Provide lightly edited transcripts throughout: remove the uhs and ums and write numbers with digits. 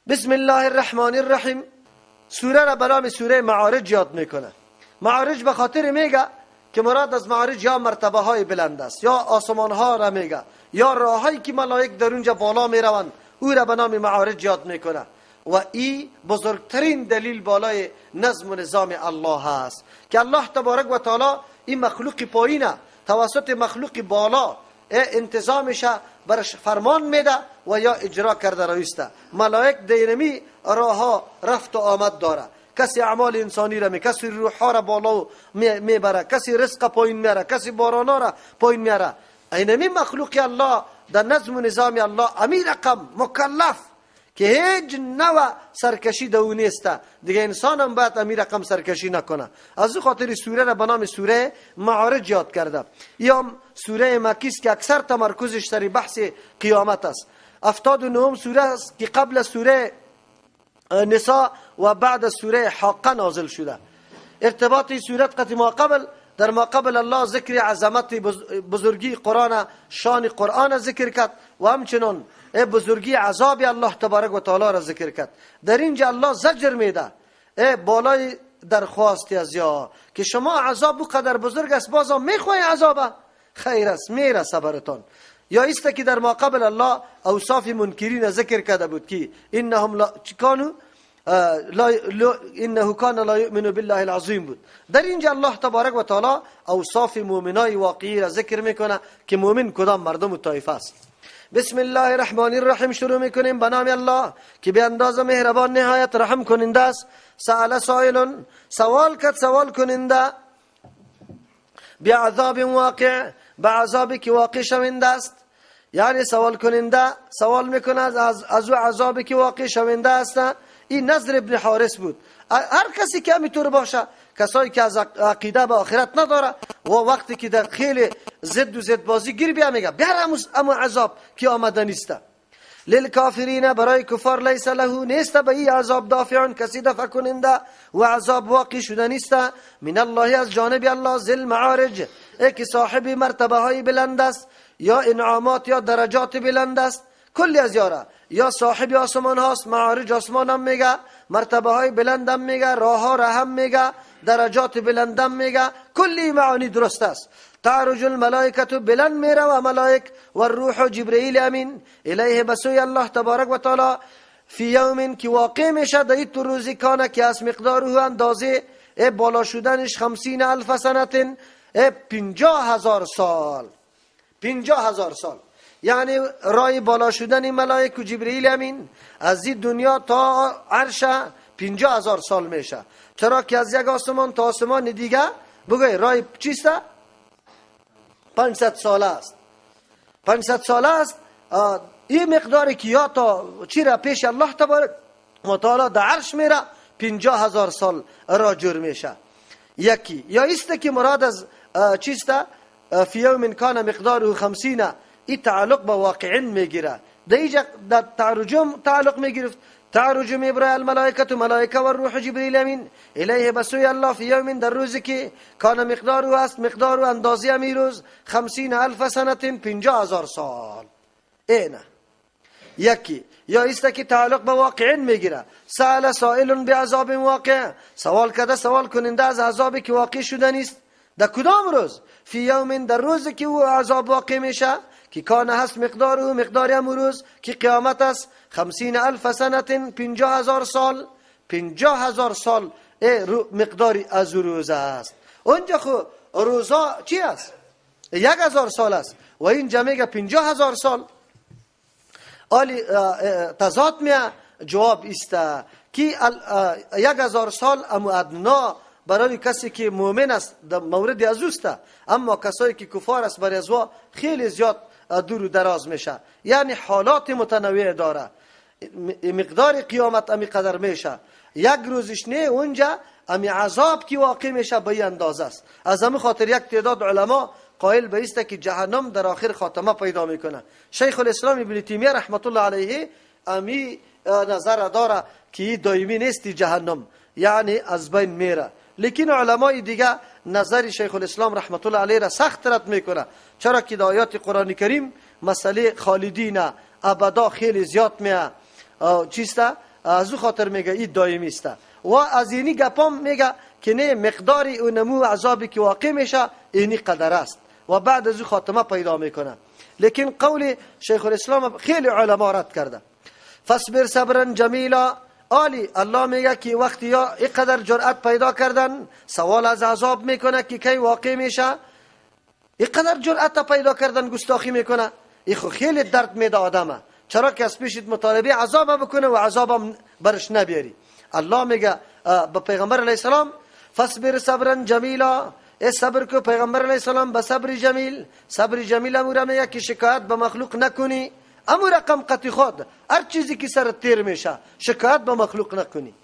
بسم الله الرحمن الرحیم. سوره را به نام سوره معارج یاد میکنه. معارج به خاطر میگه که مراد از معارج یا مرتبه های بلند است، یا آسمان ها را میگه، یا راهایی که ملائک در اونجا بالا میروند، او را به نام معارج یاد میکنه. و ای بزرگترین دلیل بالای نظم و نظام الله است که الله تبارک و تعالی این مخلوق پایینه توسط مخلوق بالا انتظامش برش فرمان میده و یا اجرا کرده رویسته. ملائک دینمی راه رفت و آمد داره. کسی اعمال انسانی را می، کسی روح ها را بالا میبره، کسی رزق پایین میاره، کسی بارانا را پایین میاره. اینمی مخلوق الله در نظم و نظام الله امی رقم مکلف که هیچ نوع سرکشی در او نیست. دیگه انسان هم باید امی رقم سرکشی نکنه. از او خاطر سوره را به نام سوره معارج یاد کرده. یا سوره مکی است که اکثر تمرکزش سر بحث قیامت است. 79 سوره است که قبل سوره نساء و بعد سوره حاقه نازل شده. ارتباط سورت قطع ما قبل، در ما قبل الله ذکر عظمت بزرگی قرآن، شان قرآن ذکر کرد و همچنان بزرگی عذاب الله تبارک و تعالی را ذکر کرد. در اینجا الله زجر میده بالای درخواستی از یا که شما عذاب قدر بزرگ است بازم میخوای عذاب، خیر است میرسه براتان. یا است که در ما قبل الله اوصاف منکرین ذکر کرده بود که انهم لا کانوا لا انه کان لا یؤمن بالله العظیم بود. در اینجا الله تبارک و تعالی اوصاف مؤمنای واقعی را ذکر میکنه که مؤمن کدام مردم و طایفه است. بسم الله الرحمن الرحیم شروع میکنیم به نام الله که به اندازه مهربان نهایت رحم کننده است. سأل سائل، سوال کرد سوال کننده، بعذاب واقع، به عذابی که واقع شونده است. یعنی سوال کننده سوال میکنه از او عذابی که واقع شونده است. این نظر ابن حارث بود. هر کسی که همینطور باشه، کسایی که از عقیده به آخرت نداره و وقتی که در خیلی زد و زد بازی گیر بیا میگه بیار امو عذاب که آمده نیست. للکافرین، برای کفار، لیس له نیست به این عذاب دافع، کسی دفع کننده و عذاب واقع شده نیست. من الله، از جانب الله، ذل معارج، ای که صاحب مرتبه های بلند است، یا انعامات یا درجات بلند است. کلی از یاره یا صاحب آسمان هاست، معارج آسمان هم میگه، مرتبه های بلند هم میگه، راه ها را هم میگه، درجات بلند هم میگه. کلی معانی درست است. تعرج الملائکه، بلند میره و ملائک، و الروح جبرئیل امین، الیه بسوی الله تبارک و تعالی، فی یوم که واقع میشه در این روزی، کانه که از مقداره اندازه بالا شدنش 50,000 سنه، 50,000 سال. 50,000 سال یعنی رای بالا شدن ملائک و جبرئیل امین از این دنیا تا عرش 50,000 سال میشه. چرا که از یک آسمان تا آسمان دیگه بگوی رای چیست؟ 500 ساله است. 500 ساله است. این مقداری که یا تا چی را پیش الله تبارک و تعالی در عرش میره 50,000 سال را جور میشه. یکی یا است که مراد از چیست؟ فی یوم کان مقداره 50، این تعلق به واقعین میگیره. در اینجا در تعرجم تعلق میگرفت. تعرج میبره الملائکه ملائکه و الروح جبرئیل امین، الیه بسوی الله، فی یوم در روزی که کان مقداره است، مقدار و اندازه امی روز 50,000 سنه، 50,000 سال. اینه یکی یا است که تعلق به واقعین میگیره. سأل سائل بعذاب واقع، سوال کرده سوال کننده از عذابی که واقع شده نیست. در کدام روز؟ فی یوم، در روزی که او عذاب واقع میشه که کان هست مقدار او مقدار هم روز که قیامت است 50,000 سنه، 50,000 سال. 50,000 سال مقداری از روز است. اونجا خو روزا چی است؟ 1,000 سال است و اینجا میگه 50,000 سال. آلی تضاد میه. جواب است که 1,000 سال امو ادنا برای کسی که مؤمن است در مورد از اوست، اما کسایی که کفار است برای ازوا خیلی زیاد دور و دراز میشه. یعنی حالات متنوع داره. مقدار قیامت امی قدر میشه، یک روزش نه، اونجا امی عذاب که واقع میشه به این اندازه است. از همین خاطر یک تعداد علما قائل به است که جهنم در آخر خاتمه پیدا میکنه. شیخ الاسلام ابن تیمیه رحمت الله علیه امی نظر داره که دائمی نیست جهنم، یعنی از بین میره. لیکن علمای دیگه نظر شیخ الاسلام رحمت الله علیه را سخت رد میکنه، چرا که در آیات قرآن کریم مسئله خالدین ابدا خیلی زیاد میه چیست از او خاطر میگه این دائمی است. و از اینی گپام میگه که نه مقدار اونمو عذابی که واقع میشه اینی قدر است و بعد از او خاتمه پیدا میکنه. لیکن قول شیخ الاسلام خیلی علما رد کرده. فاصبر صبرا جمیلا. آلی الله میگه که وقتی یا اینقدر جرأت پیدا کردن سوال از عذاب میکنه که کی واقع میشه، اینقدر جرأت پیدا کردن گستاخی میکنه، این خو خیلی درد میده آدمه. چرا که از پیشت مطالبه عذاب بکنه و عذابم برش نبیاری. الله میگه به پیغمبر علیه السلام فاصبر صبرا جمیلا، ای صبر کو پیغمبر علیه السلام به صبر جمیل. صبر جمیل امور میگه که شکایت به مخلوق نکنی، امو رقم قطی خود هر چیزی که سر تیر میشه شکایت به مخلوق نکنی.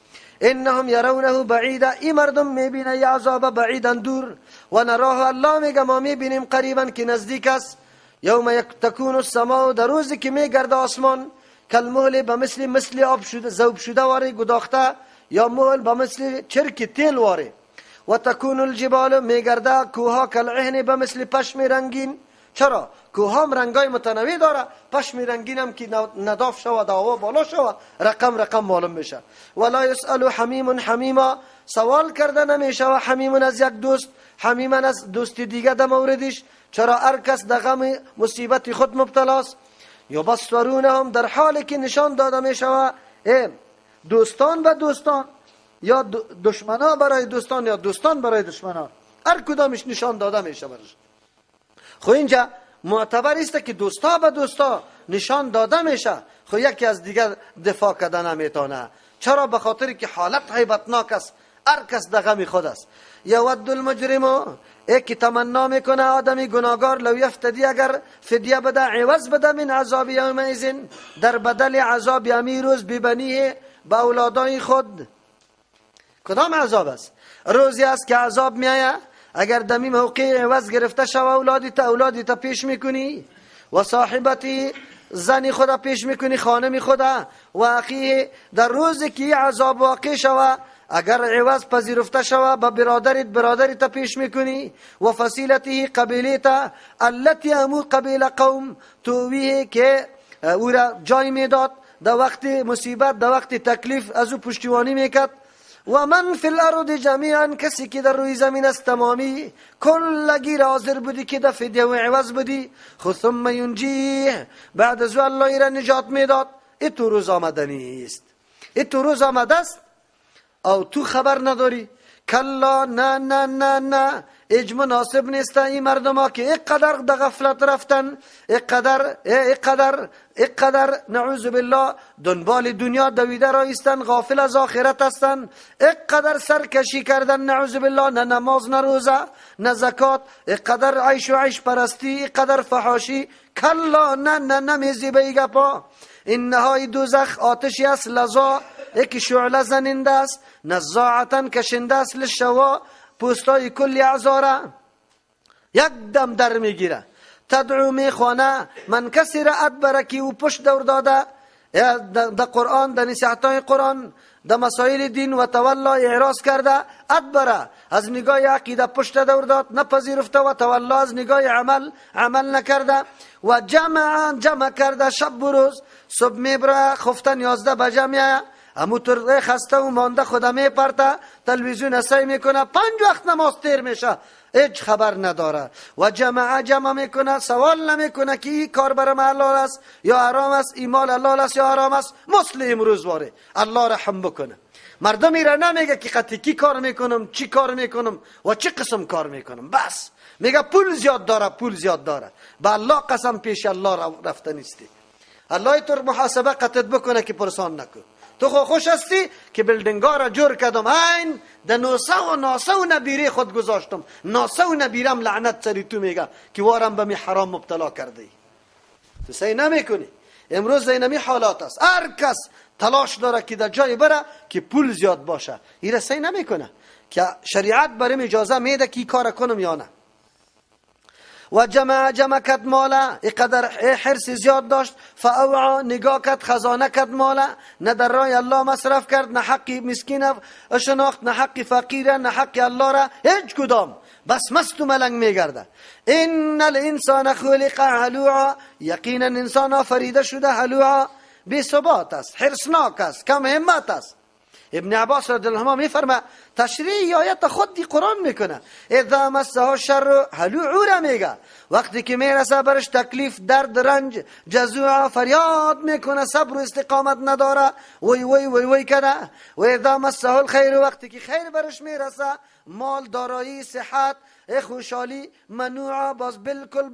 انهم یرونه بعیدا، ای مردم میبینه ای عذاب بعیدا دور، و نراه الله میگه ما میبینیم قریبا که نزدیک است. یوم تکون السماء، در روزی که میگرده آسمان، کالمهل به مثل آب شده ذوب شده واره گداخته، یا مهل به مثل چرک تیل واره. و تکون الجبال، میگرده کوها کالعهن به مثل پشم رنگین. چرا؟ کوه هم رنگای متنوع داره، پشم رنگین هم که نداف شوه دعوا بالا شوه رقم رقم معلوم میشه. ولا یسأل حمیم حمیما، سوال کرده نمیشه و حمیم از یک دوست حمیما از دوست دیگه در موردش. چرا؟ هر کس در غم مصیبت خود مبتلاست. یبصرونهم، در حالی که نشان داده میشه دوستان به دوستان، یا دشمنا برای دوستان یا دوستان برای دشمنان، هر کدامش نشان داده میشه برش. خو اینجا معتبر است که دوستا به دوستا نشان داده میشه، خو یکی از دیگر دفاع کردن نمیتونه. چرا؟ به خاطر که حالت هیبتناک است، هر کس در غم خود است. یود المجرم، ای که تمنا میکنه آدمی گناهگار، لو یفتدی، اگر فدیه بده عوض بده، من عذاب یومئذ، در بدل عذاب امی روز، ببنیه به اولادای خود. کدام عذاب است؟ روزی است که عذاب میآید، اگر دمی موقع عوض گرفته شو اولادی تا اولادی تا پیش میکنی، و صاحبتی زنی خدا پیش میکنی، خانمی خدا، و اخیه، در روزی که عذاب واقع شوه اگر عوض پذیرفته شوه به برادرت برادری تا پیش میکنی، و فصیلته قبیله تا التي امو قبیله قوم تویه که او را جای میداد در وقت مصیبت، در وقت تکلیف از او پشتیبانی میکرد. و من فی الارض جمیعا، کسی که در روی زمین است تمامی کلگی را حاضر بودی که در فدیه و عوض بودی، خو ثم ینجیه، بعد از او الله را نجات میداد. ای تو روز آمده نیست، ای تو روز آمده است او تو خبر نداری. کلا، نه نه نه نه، هیچ مناسب نیست این مردم ها که اینقدر در غفلت رفتن، اینقدر اینقدر اینقدر نعوذ بالله دنبال دنیا دویده را ایستن، غافل از آخرت هستن، اینقدر سرکشی کردن نعوذ بالله، نه نماز نه روزه نه زکات، اینقدر عیش و عیش پرستی، اینقدر فحاشی. کلا، نه نه نه، میزی به ای گپا. انهای دوزخ آتشی است لظا، یکی شعله زننده است، نزاعتا کشنده است، للشوا، پوستای کلی اعزاره یک دم در میگیره. تدعو میخوانه من کسی را ادبره که او پشت دور داده در قرآن، در نصیحتهای قرآن، در مسائل دین، و تولا اعراض کرده. ادبره از نگاه عقیده پشت دور داد، نپذیرفته، و تولا از نگاه عمل عمل نکرده، و جمع جمع کرده شب و روز، صبح میبره خفتن 11 بجه میایه، امو طور خسته و مانده خدا میپرته، تلویزیون سعی میکنه، 5 وقت نماز تیر میشه، هیچ خبر نداره. و جمع جمع میکنه، سوال نمیکنه که این کار برام حلال است یا حرام است، این مال حلال است یا حرام است. مثل امروز واره الله رحم بکنه مردم را نمیگه که قطعی کی کار میکنم، چی کار میکنم و چه قسم کار میکنم، بس میگه پول زیاد داره، پول زیاد داره. به الله قسم پیش الله رفته نیستی، الله تو محاسبه قطعت بکنه که پرسان نکن. تو خو خوش هستی که building ها را جور کردم، این در نوسه و ناسه و نبیره خود گذاشتم، ناسه و نبیرم لعنت سری تو میگه که وارم به می حرام مبتلا کرده ای. تو سعی نمیکنی. امروز اینمی حالات است، هر کس تلاش داره که در جای بره که پول زیاد باشه، این را سعی نمیکنه که شریعت برم اجازه میده که کار کنم یا نه. و جمع جمع کد ماله، اینقدر حرص زیاد داشت، فاوعا نگاه کد خزانه کد ماله، نه در راه الله مصرف کرد، نه حق مسکین شناخت، نه حق فقیر، نه حق الله را، هیچ کدام، بس مست و ملنگ میگرده. ان الانسان خلق هلوعا، یقینا انسان آفریده شده هلوعا، بی ثبات است، حرصناک است، کم همت است. ابن عباس رضی الله عنه میفرما تشریح آیت خود دی قرآن میکنه، اذا مسه الشر هلوع میگه، وقتی که میرسه برش تکلیف، درد، رنج، جزوع، فریاد میکنه، صبر و استقامت نداره، وی وی وی وی کنه. و اذا مسه الخیر، وقتی که خیر برش میرسه، مال، دارایی، صحت، خوشحالی، منوع، باز بالکل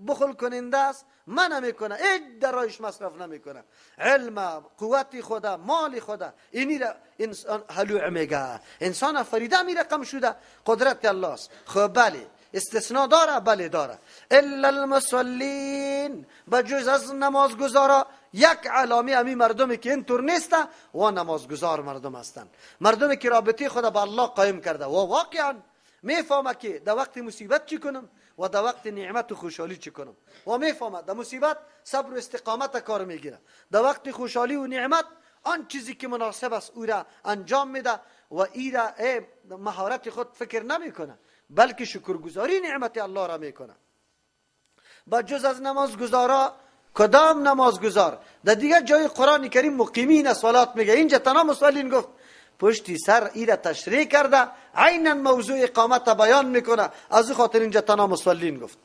بخل کننده است، منع میکنه، هیچ درایش مصرف نمیکنه، علم، قوت خدا، مال خدا، اینی را انسان هلوع میگه. انسان افریده می رقم شده، قدرت الله است. خب بله استثناء داره، بله داره، الا المصلین، بجز از نمازگزارا. یک علامه امی مردمی که اینطور نیست و نمازگزار مردم هستند، مردمی که رابطه خدا با الله قایم کرده و واقعا میفهمه که در وقت مصیبت چی کنم و در وقت نعمت و خوشحالی چی کنم، و میفهمه در مصیبت صبر و استقامت کار میگیره، در وقت خوشحالی و نعمت آن چیزی که مناسب است او را انجام میده و ای را مهارت خود فکر نمیکنه، بلکه شکرگزاری نعمت الله را میکنه. با جز از نمازگزارا، کدام نمازگزار؟ در دیگر جای قرآن کریم مقیمین صلات میگه، اینجا تنها مصلین گفت، پشتی سر ای را تشریح کرده، عینا موضوع اقامت بیان میکنه، از خاطر اینجا تنها مصلین گفت.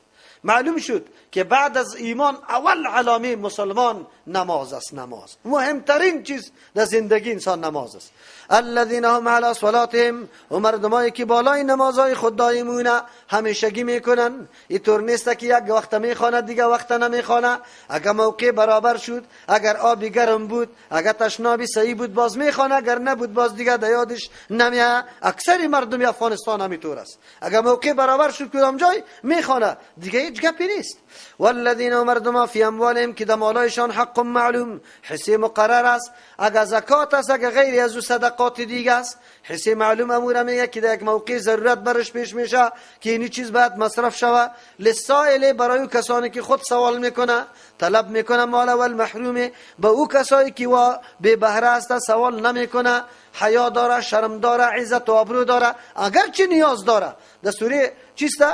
معلوم شد که بعد از ایمان اول علامه مسلمان نماز است. نماز مهمترین چیز در زندگی انسان نماز است. الذين هم على صلاتهم، و مردمایی که بالای نمازهای خود دائمونه، همیشگی میکنن. اینطور نیست که یک وقت میخوانه دیگه وقت نمیخوانه. اگر موقع برابر شد، اگر آبی گرم بود، اگر تشنابی صحیح بود باز میخوانه، اگر نبود باز دیگه در یادش نمیه. اکثر مردم افغانستان همینطور است، اگر موقع برابر شد کدام جای میخوانه، دیگه هیچ گپی نیست. والذین مردم فی اموالهم، که در مالایشان حق معلوم، حصه مقرر است، اگر زکات است، اگر غیر از او صدقات دیگه است، حصه معلوم امور میگه که در یک موقع ضرورت برش پیش میشه که این چیز باید مصرف شوه. للسائل، برای کسانی که خود سوال میکنه، طلب میکنه مال، والمحروم، به او کسایی که وا بی بهره است، سوال نمیکنه، حیا داره، شرم داره، عزت و آبرو داره، اگرچه نیاز داره. در سوره چیست؟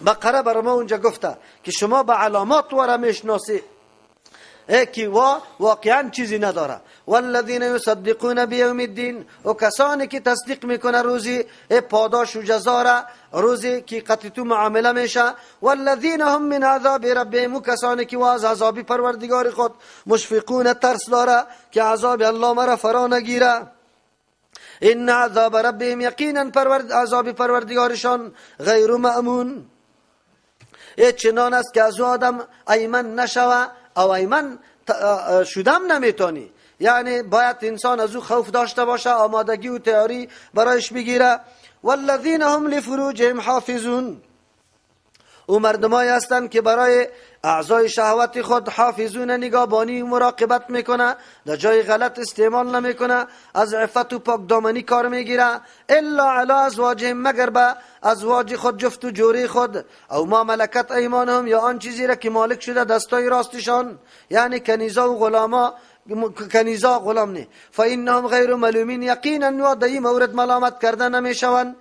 بقره برای ما اونجا گفته که شما به علامات واره میشناسی که واقعا چیزی نداره. والذین یصدقون بیوم الدین، و کسانی که تصدیق میکنه روزی پاداش و جزا را، روزی که قطعی تو معامله میشه. والذین هم من عذاب ربهم، و کسانی که از عذاب پروردگار خود مشفقون، ترس داره که عذاب الله مرا فرا نگیره. ان عذاب ربهم، یقینا عذاب پروردگارشان غیر مأمون، چنان است که از او آدم ایمن نشوه او ایمن شدم نمیتونی. یعنی باید انسان از او خوف داشته باشه، آمادگی و تیاری برایش بگیره. والذین هم لفروجهم حافظون، او مردمایی هستند که برای اعضای شهوت خود حافظون، نگابانی و مراقبت میکنه، در جای غلط استعمال نمیکنه، از عفت و پاک دامنی کار میگیره. الا علی ازواجهم، مگر به ازواج خود، جفت و جوری خود، او ما ملکت ایمانهم، یا آن چیزی را که مالک شده دستای راستشان، یعنی کنیزا و غلاما، کنیزا غلام نه. فانهم غیر ملومین، یقینا و در این مورد ملامت کرده نمیشوند.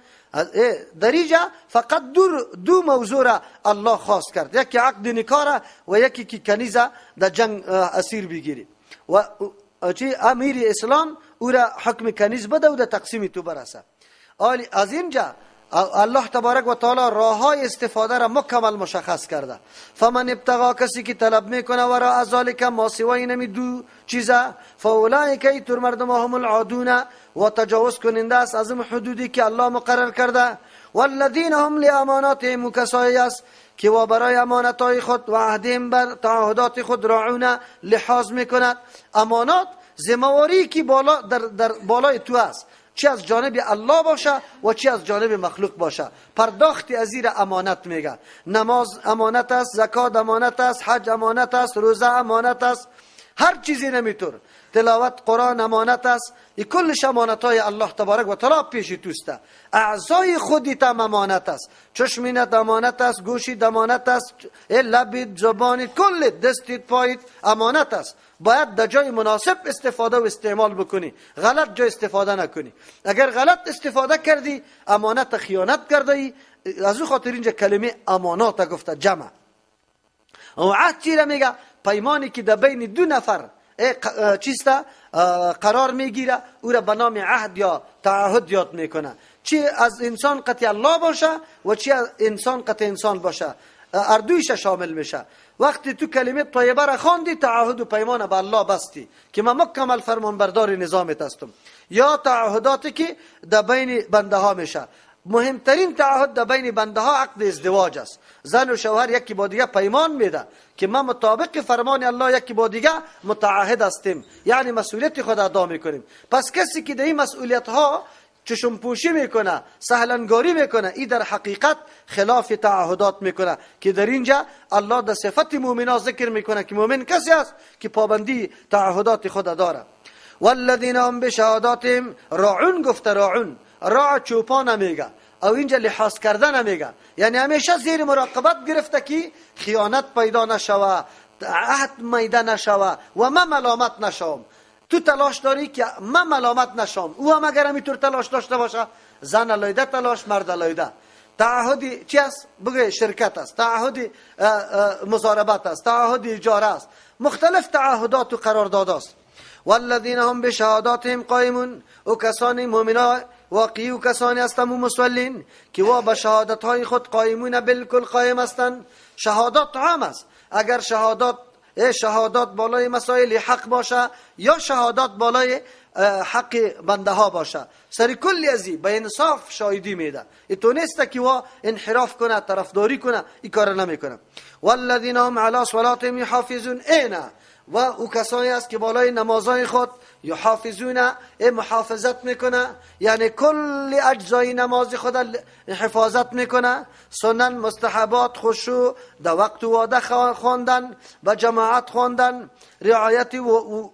در اینجا فقط دو موضوع را الله خاص کرد، یکی عقد نکاح را و یکی که کنیزه در جنگ اسیر بگیری و چی امیر اسلام او را حکم کنیز بده و در تقسیم تو برسه. از اینجا الله تبارک و تعالی راههای استفاده را مکمل مشخص کرده. فمن ابتغا، کسی که طلب میکنه ورا از ذالک، ما سوای نمی دو چیزا، فاولئک، ایتور مردم، هم العادون، و تجاوز کننده است از حدودی که الله مقرر کرده. والذین هم لاماناتهم، کسایی است که و برای امانتهای خود و عهدهم، بر تعهدات خود راعون، لحاظ میکند. امانات ذمه‌واری که بالا در بالای تو است، چی از جانب الله باشه و چی از جانب مخلوق باشه، پرداخت از زیر امانت میگه. نماز امانت است، زکات امانت است، حج امانت است، روزه امانت است، هر چیزی نمیتور، تلاوت قرآن امانت است. ای کلش امانت های الله تبارک و تعالی پیش توسته. اعضای خودت هم امانت است، چشمینت امانت است، گوشیت امانت است، لبت، زبانت، کل دستت، پایت امانت است. باید در جای مناسب استفاده و استعمال بکنی، غلط جای استفاده نکنی. اگر غلط استفاده کردی امانت خیانت کردی. از او خاطر اینجا کلمه امانات گفته جمع. او عهد چی را میگه؟ پیمانی که در بین دو نفر چیست قرار میگیره، او را به نام عهد یا تعهد یاد میکنه. چی از انسان قطع الله باشه و چی از انسان قطع انسان باشه، اردویش شامل میشه. وقتی تو کلمه طیبه را خواندی، تعهد و پیمان به الله بستی که من مکمل فرمانبردار نظامت هستم. یا تعهداتی که در بین بنده ها میشه، مهمترین تعهد در بین بنده ها عقد ازدواج است. زن و شوهر یکی با دیگه پیمان میده که ما مطابق فرمان الله یکی با دیگه متعهد هستیم، یعنی مسئولیت خود ادا میکنیم. پس کسی که در این مسئولیت ها چشم پوشی میکنه، سهلنگاری میکنه، ای در حقیقت خلاف تعهدات میکنه که در اینجا الله در صفت مؤمنا ذکر میکنه که مؤمن کسی است که پابندی تعهدات خود داره. والذین هم بشهاداتهم راعون، گفته راعون، راع چوپان میگه او اینجا لحاظ کردن میگه، یعنی همیشه زیر مراقبت گرفته که خیانت پیدا نشوه، عهد میده نشوه و من ملامت نشوم. تو تلاش داری که من ملامت نشم، او هم اگر همینطور تلاش داشته باشه، زن علیده تلاش، مرد علیده. تعهد چی است؟ بگه شرکت است، تعهد مضاربت است، تعهد اجاره است، مختلف تعهدات و قرارداد است. والذین هم بشهاداتهم قائمون، او کسانی مؤمنا واقعی و کسانی هستند و مصلین که وا به شهادت های خود قائمون، بالکل قائم هستند. شهادات عام است، اگر شهادات بالای مسائل حق باشه یا شهادات بالای حق بنده ها باشه، سر کل ازی به انصاف شاهدی میده. ای نیست که وا انحراف کنه، طرفداری کنه، این کار نمیکنه. والذین هم علی صلاتهم یحافظون، اینا و او کسانی است که بالای نمازهای خود یحافظون، محافظت میکنه، یعنی کل اجزای نماز خود حفاظت میکنه، سنن، مستحبات، خشوع، در وقت و وعده خواندن، به جماعت خواندن، رعایت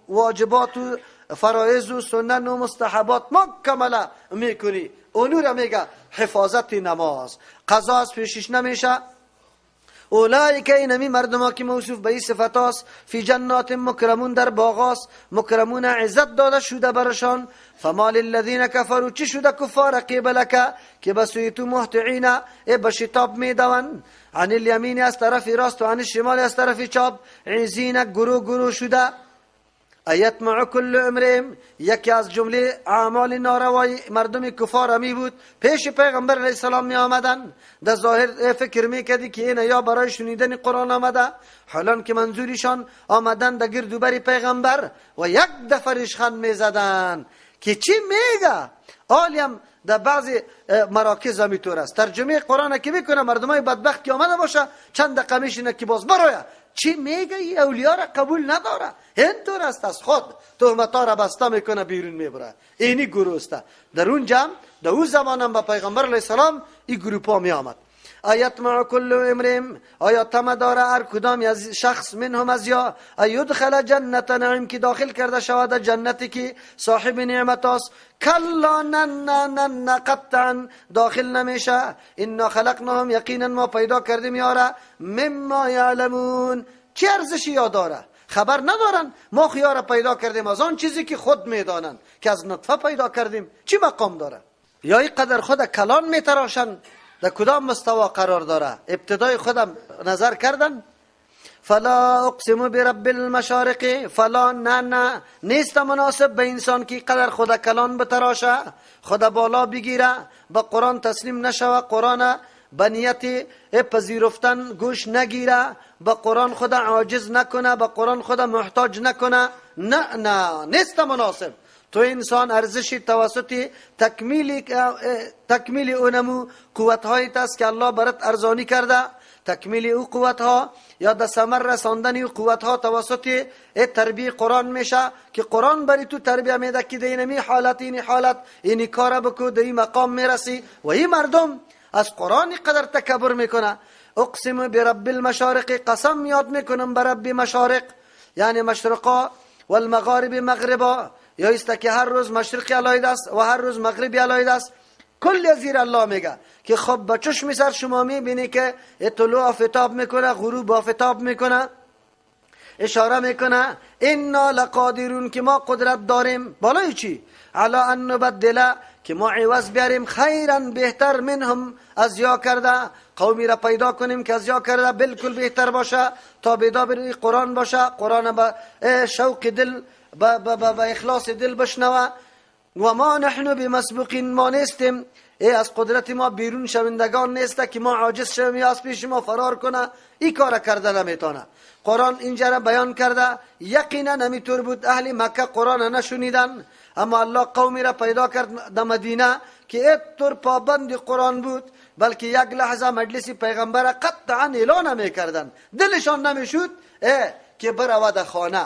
واجبات و فرایض و سنن و مستحبات مکمله میکنی. اونو را میگه حفاظت نماز، قضا از پیشش نمیشه. اولئک، اینمی مردما که موصوف به این صفت است، فی جنات مکرمون، در باغاس مکرمون، عزت داده شده برشان. فما للذین کفروا، چی شده کفار قبلک که به سوی تو مهطعین، ای به شتاب میدوند، عن الیمین از طرف راست و عن الشمال از طرف چپ، عزین گروه گروه شده. ایطمع کل امرئ، یکی از جمله اعمال ناروای مردم کفار می بود، پیش پیغمبر علیه السلام می آمدن، در ظاهر فکر میکردی که اینا یا برای شنیدن قرآن آمده، حالان که منظورشان آمدن در گرد و بر پیغمبر و یک دفعه ریشخند میزدن که چی میگه. آلیم در بعضی مراکز همیطور است، ترجمه قرآن که میکنه مردمای بدبخت که آمده باشه چند دقیقه میشینه که باز برایه چی میگه، ای اولیا را قبول نداره، اینطور است، از خود تهمت را بسته میکنه بیرون میبره. اینی گروه است. در اون جمع در اون زمان هم به پیغمبر علیه السلام این گروپ ها می آمد. ایطمع کل امرئ، آیا طمع داره هر کدام از شخص منهم از یا ایدخل جنت نعیم، که داخل کرده شود جنتی که صاحب نعمت است. کلا نه نه نه نه، قطعا داخل نمیشه. انا خلقناهم، یقینا ما پیدا کردیم یارا، مما یعلمون، چه ارزشی یا داره؟ خبر ندارن ما خیاره پیدا کردیم از آن چیزی که خود میدانن که از نطفه پیدا کردیم، چی مقام داره؟ یا اینقدر خود کلان میتراشن، در کدام مستوا قرار داره؟ ابتدای خودم نظر کردن. فلا اقسم برب المشارق، فلا نه نه، نیست مناسب به انسان که قدر خود کلان بتراشه، خود بالا بگیره، به قرآن تسلیم نشوه، قرآن به نیت پذیرفتن گوش نگیره، به قرآن خود عاجز نکنه، به قرآن خود محتاج نکنه. نه نه، نیست مناسب. تو انسان ارزش توسط تکمیل اونمو قوت های است که الله برات ارزانی کرده، تکمیل او قوت ها یا در ثمر رساندن او قوت ها توسط تربیه قرآن میشه که قرآن بری تو تربیه میده که اینمی حالت، این حالت، این کار بکو، در این مقام میرسی. و این مردم از قرآن قدر تکبر میکنه. اقسم برب المشارق، قسم یاد میکنم برب مشارق، یعنی مشرقا، والمغارب مغربا، یا است که هر روز مشرقی علاید است و هر روز مغربی علاید است. کل زیر الله میگه که خب با چشم سر شما میبینی که طلوع آفتاب میکنه، غروب آفتاب میکنه. اشاره میکنه انا لقادرون که ما قدرت داریم بالای چی؟ علی ان نبدل که ما عوض بیاریم خیرا بهتر منهم از یا کرده، قومی را پیدا کنیم که از یا کرده بالکل بهتر باشه، تا بیدا بر قرآن باشه، قرآن با شوق دل با اخلاص دل بشنوه. و ما نحن بمسبوقین، ما نیستیم ای از قدرت ما بیرون شوندگان نیست که ما عاجز شویم یا از پیش ما فرار کنه. ای کار کرده نمیتونه. قرآن اینجا را بیان کرده. یقینا همیطور بود اهل مکه قرآن نشنیدن، اما الله قومی را پیدا کرد در مدینه که اینطور پابند قرآن بود، بلکه یک لحظه مجلس پیغمبر قطعا اعلان نمیکردن، دلشان نمیشد که برود خانه.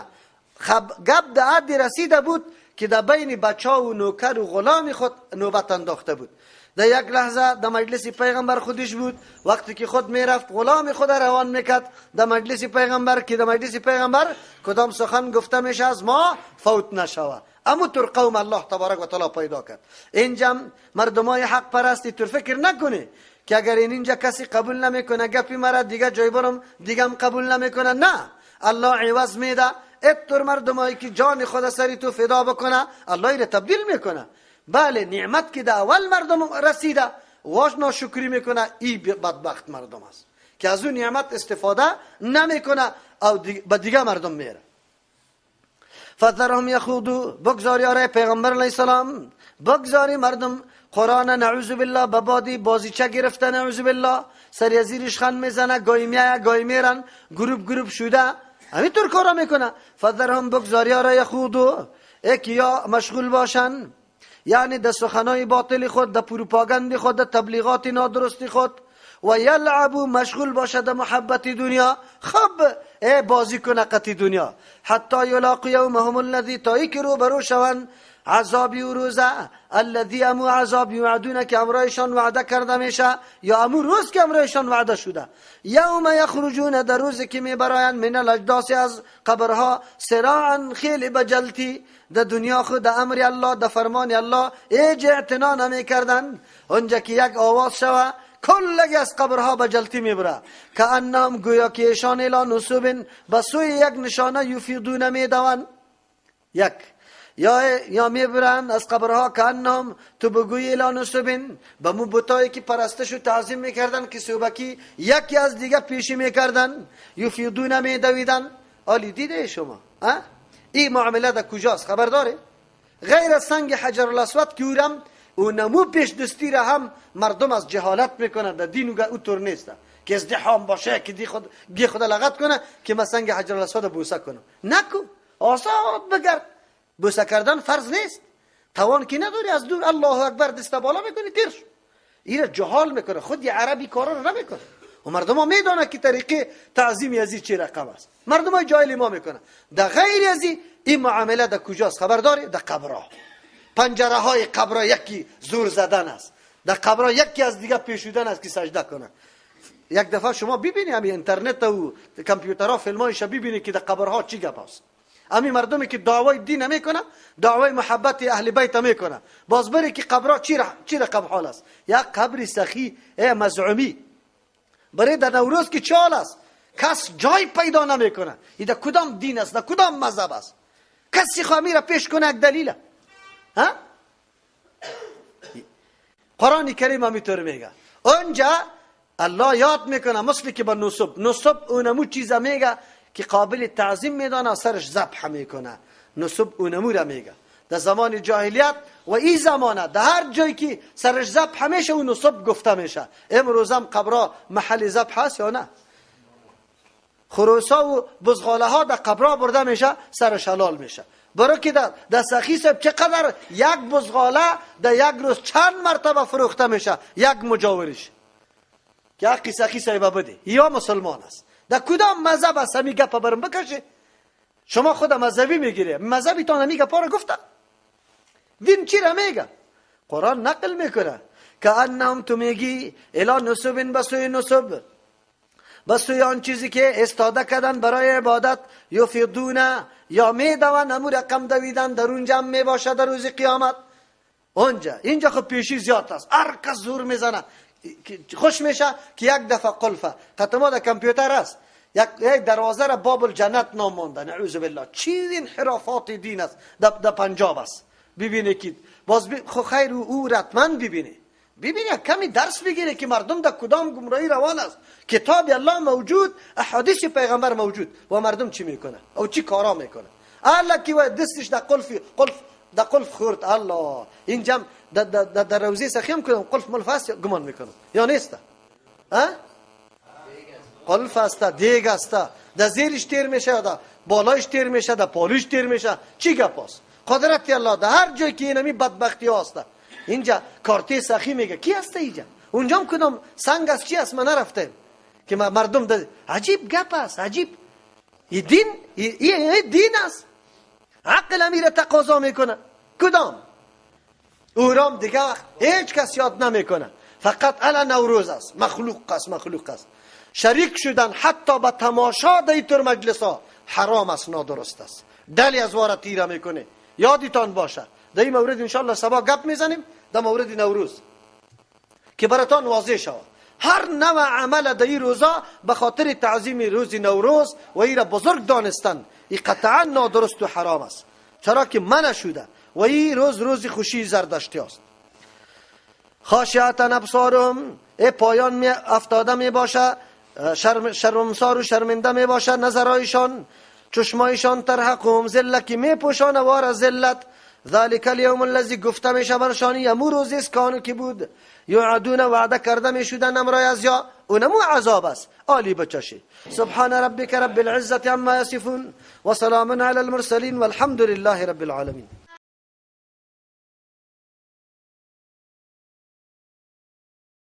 گپ در حد رسیده بود که در بین بچه و نوکر و غلام خود نوبت انداخته بود. در یک لحظه در مجلس پیغمبر خودش بود، وقتی که خود میرفت غلام خود روان میکرد در مجلس پیغمبر که در مجلس پیغمبر کدام سخن گفته میشه از ما فوت نشوه. اما تر قوم الله تبارک و تعالی پیدا کرد. اینجا مردمای حق پرستی تر فکر نکنه که اگر اینجا کسی قبول نمیکنه گپی مرا دیگه جای برم دیگه هم قبول نمیکنه، نه، الله عوض میده. اتر مردمایی که جان خود سری تو فدا بکنه الله را تبدیل میکنه. بله نعمت که در اول مردم رسیده واش ناشکری میکنه، ای بدبخت مردم است که از اون نعمت استفاده نمیکنه او به دیگه مردم میره. فذرهم یخوضوا، بگذاری آره پیغمبر علیه السلام، بگذاری مردم قرآن نعوذ بالله به بادی بازیچه گرفته، نعوذ بالله سری زیرش خند میزنه، گاهی میایه گاهی میرن، گروپ گروپ شده همینطور کارا میکنه. فذرهم بگذاری آره یخوضوا، که یا مشغول باشن، یعنی در سخنای باطل خود، در پروپاگند خود، در تبلیغات نادرست خود، و یلعبوا مشغول باشه در محبت دنیا، خب ای بازی کنه قطی دنیا، حتی یلاقوا یومهم الذی، تا ای که روبرو شوند عذابی و روزه، الذی امو عذاب یوعدون که امرایشان وعده کرده میشه، یا امو روز که امرایشان وعده شده. یوم یخرجون، در روزی که میبرایند من الاجداث از قبرها، سراعا خیلی بجلتی، در دنیا خود در امر الله در فرمان الله هیچ اعتنا نمیکردن. اونجا که یک آواز شوه کلگی از قبرها بجلتی میبره، که انهم گویا که ایشان الی نصب به سوی یک نشانه یفیدون میدوند، یک یا میبرن از قبرها که انهم تو بگوی الی نصب، به مو بتایی که پرستش و تعظیم میکردن که صوبکی یکی از دیگه پیشی میکردن، یفیدون میدویدن. آلی دیده شما این معامله در کجاست؟ خبر داره؟ غیر از سنگ حجر الاسود که اورم او نمو پیش دستی را هم مردم از جهالت میکنن، در دین او طور نیست که ازدحام باشه که دی خود گی خود لغت کنه که ما سنگ حجر الاسود بوسه کنم. نکو، آزاد بگرد. بوسه کردن فرض نیست، توان که نداری از دور الله اکبر دست بالا میکنی تیر شو. این جهال میکنه، خود یه عربی کارا رو نمیکنه و مردم ها میدانه که طریقه تعظیم ازی چه رقم است. مردم های جاهل ما میکنه. در غیر ازی این معامله در کجاست خبر داری؟ در قبرها، پنجره های قبرها یکی زور زدن است، در قبرها یکی از دیگه پیشودن است که سجده کنه. یک دفعه شما ببینی همین اینترنت و کامپیوترها فیلمایش ببینی که در قبرها چی گپ است. همین مردمی که دعوای دین میکنه، دعوای محبت اهل بیت میکنه، باز بری که قبرها چی رقم حال است. یک قبر سخی مزعومی برای در نوروز که چه حال است، کس جای پیدا نمیکنه. این در کدام دین است، در کدام مذهب است؟ کسی خواهی را پیش کنه یک دلیله. ها؟ قرآن کریم همینطور میگه. اونجا الله یاد میکنه مثل که با نصب، نصب اونمو چیزا میگه که قابل تعظیم میدانه، سرش ذبح میکنه. نصب اونمو را میگه. در زمان جاهلیت و این زمانه در هر جایی که سرش ذبح میشه اون نصب گفته میشه. امروز هم قبرها محل ذبح هست یا نه؟ خروسا و بزغاله ها در قبرها برده میشه، سرش حلال میشه. برای که در سخی صاحب چقدر یک بزغاله در یک روز چند مرتبه فروخته میشه، یک مجاورش که حقی سخی صاحب بده یا مسلمان است. در کدام مذهب است همی گپ برم بکشه؟ شما خود مذهبی میگیره، مذهبی تا همی گپا را گفته. دین چی را میگه؟ قرآن نقل میکنه که انهم تو میگی الی نصب، بسوی نصب، بسوی آن چیزی که استاده کردن برای عبادت، یفیدون یا میدوند، امو رقم دویدن در اونجا هم میباشه در روز قیامت. اونجا اینجا خب پیشی زیاد است، هر کس زور میزنه خوش میشه که یک دفعه قلفه قطما در کامپیوتر است، یک دروازه را باب الجنت نام مانده. نعوذ بالله. چی انحرافات دین است در پنجاب است. ببینه که باز خو خیر او رتمن ببینه، ببینه کمی درس بگیره که مردم در کدام گمراهی روان است. کتاب الله موجود، احادیث پیغمبر موجود، و مردم چی میکنه او چی کارا میکنه؟ الله کی و دستش در قلف قلف در قلف خورد. الله اینجا در روزه سخیم کنم قلف ملف است گمان میکنم یا نیست؟ ها قلف است، دیگ است، در زیرش تیر میشه، در بالایش تیر میشه، در پالوش تیر میشه. چی گپ است؟ قدرت الله در هر جای که اینمی بدبختی هست. اینجا کارتی سخی میگه کی هست اینجا؟ اونجا هم کدام سنگ است چی است؟ من نرفتم که مردم ده. عجیب گپ است، عجیب. این دین، این دین است. عقل امیره تقاضا میکنه. کدام اورام دیگه وقت هیچ کس یاد نمیکنه. فقط الا نوروز است، مخلوق است، مخلوق است. شریک شدن حتی به تماشا در اینطور مجلس ها حرام است، نادرست است. دلی از واره تیره میکنه. یادتان باشه در این مورد انشالله سبا گپ میزنیم، در مورد نوروز که براتان واضح شود. هر نوع عمل در این روزا به خاطر تعظیم روز نوروز و این را بزرگ دانستن، این قطعا نادرست و حرام است. چرا که منع شده و این روز روز خوشی زردشتی است. خاشعة ابصارهم، ای پایان می افتاده می باشه، شرمسار و شرمنده می باشه نظرایشان، چشمایشان ترهقهم ذله که می پوشانه وار ذلت. ذلك اليوم الذي گفته میشه برشان یمو روزی است کانو که بود یعدون وعده کرده میشدن امرای از یا اونمو عذاب است. عالی بچشی. سبحان ربک رب العزة عما یصفون و سلام علی المرسلین والحمد لله رب العالمین.